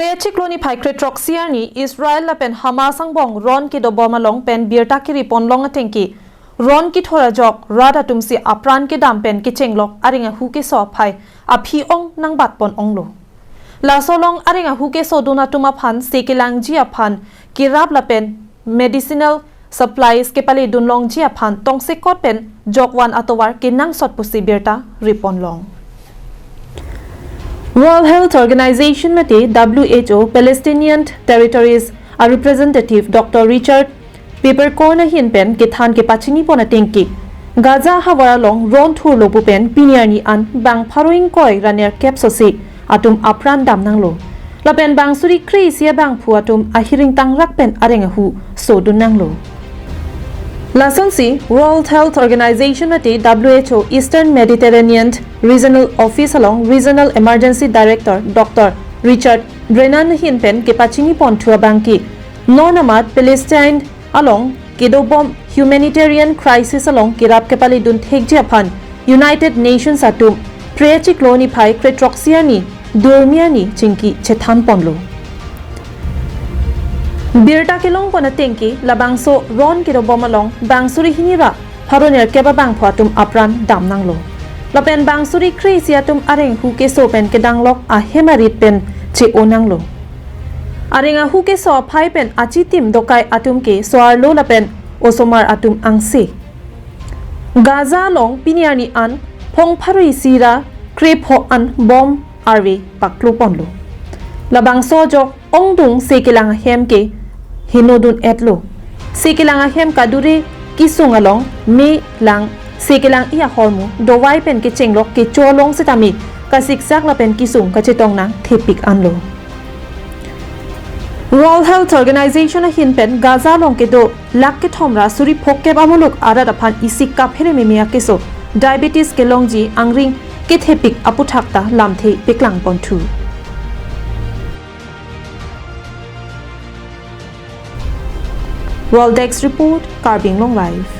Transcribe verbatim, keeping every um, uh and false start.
Pre-achiklo niphai krethrok arni Israel lapen Hamas angbong ron kedobom along pen birta kiri ponlong atengke ron kethor ajok rat atumsi apran kedam pen kechenglok areng ahu keso aphai aphi ong nangbat pon onglo. Laso along areng ahu kesodun atum aphan se kelangji aphan kirap lapen medicinal supplies kepaledun longji aphan tongsekot pen jokvan atovar kenangsot pusi birta riponlong. World Health Organization mate W H O Palestinian Territories a representative Doctor Richard Peppercorn ahin pen kethan kepachini pon atengke Gaza havar along ron thurlo pu pen pini arni an bang pharo ingkoi ra nerkep sose atum apran dam nanglo. Lapen bang suri kre-isi abangphu atum ahiring tangrak pen areng ahu sodun nanglo. Lasonsi World Health Organization mate W H O Eastern Mediterranean Regional Office along Regional Emergency Director Doctor Richard Brennan ahin pen kepachini ponthu abangke non amat Palestine along kedobom humanitarian crisis along kirap kepaledun thekji aphan United Nations atum pre-achiklo niphai krethrok arni Durmi arni chingki chethan ponlo. Birta kelong pon atengke labangso ron kedobom along bang suri hini ra pharo nerkep abangphu atum apran dam nanglo. Lapen bang suri kre-isi atum areng ahu keso pen kedanglok ahem arit pen che-o nanglo. Areng ahu keso aphai pen achitim dokai atum ke so-arlo lapen osomar atum angse. Gaza along pini arni an phong pharo isi ra krepho an bom arve paklo ponlo. Labangso ajok ongdung se kelang ahem ke henodun etlo. Se kelang ahem kadure kesung along me lang se kelang-i ahormu dovai pen kechenglok kecho along setame kasiksak lapen kesung kachetong nangthepik anlo. World Health Organization ahin pen Gaza along kedo lakh kethom ra suri phokep amuluk arat aphan isi kaphere meme akeso diabetes kelongji angring kethepik aputhak ta lamthe peklang ponthu. World Desk Report, Karbi Anglong Live.